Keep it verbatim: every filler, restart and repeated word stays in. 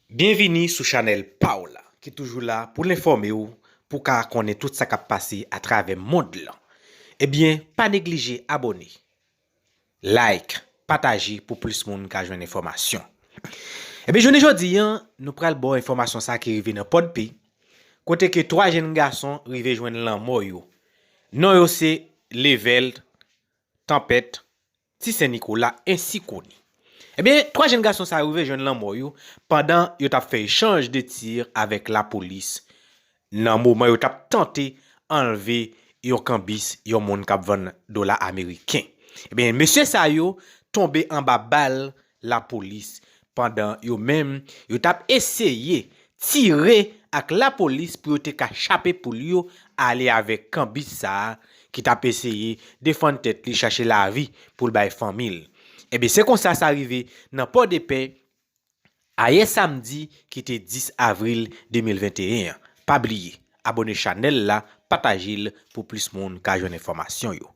Byenvini sou chanèl pa w la, ki toujou la pou l enfòme w, pou w ka konnen tout sa k ap pase atravè mond lan. Ebyen, pa neglije abòne, like, pataje pou plis moun ka jwenn enfòmasyon. Ebyen, jounen jodi a, nou pral ba w enfòmasyon sa ki rive nan Pòdpe, kote ke twa jèn gason rive jwenn lanmò yo. Non yo se Levèl, Tanpèt, Ti Sen Nikola, ensi koni. Ebyen, twa jèn gason sa yo rive jwenn lanmò yo pandan yo t ap fè echanj de tir avèk lapolis nan moman yo t ap tante anlve yon kanbis yon moun k ap vann dola ameriken. Ebyen, mesye sa yo tonbe anba bal lapolis pandan yo menm yo t ap eseye tire ak lapolis pou yo te ka chape poul yo ale avèk kanbis sa a ki t ap eseye defann tèt li, chache lavi pou l bay fanmi l. Ebyen, se konsa sa rive nan Pòdepè ayè samdi ki te dis avril de mil venteyen an. Pa bliye, abòne chanèl la, pataje l pou plis moun ka jwenn enfòmasyon yo.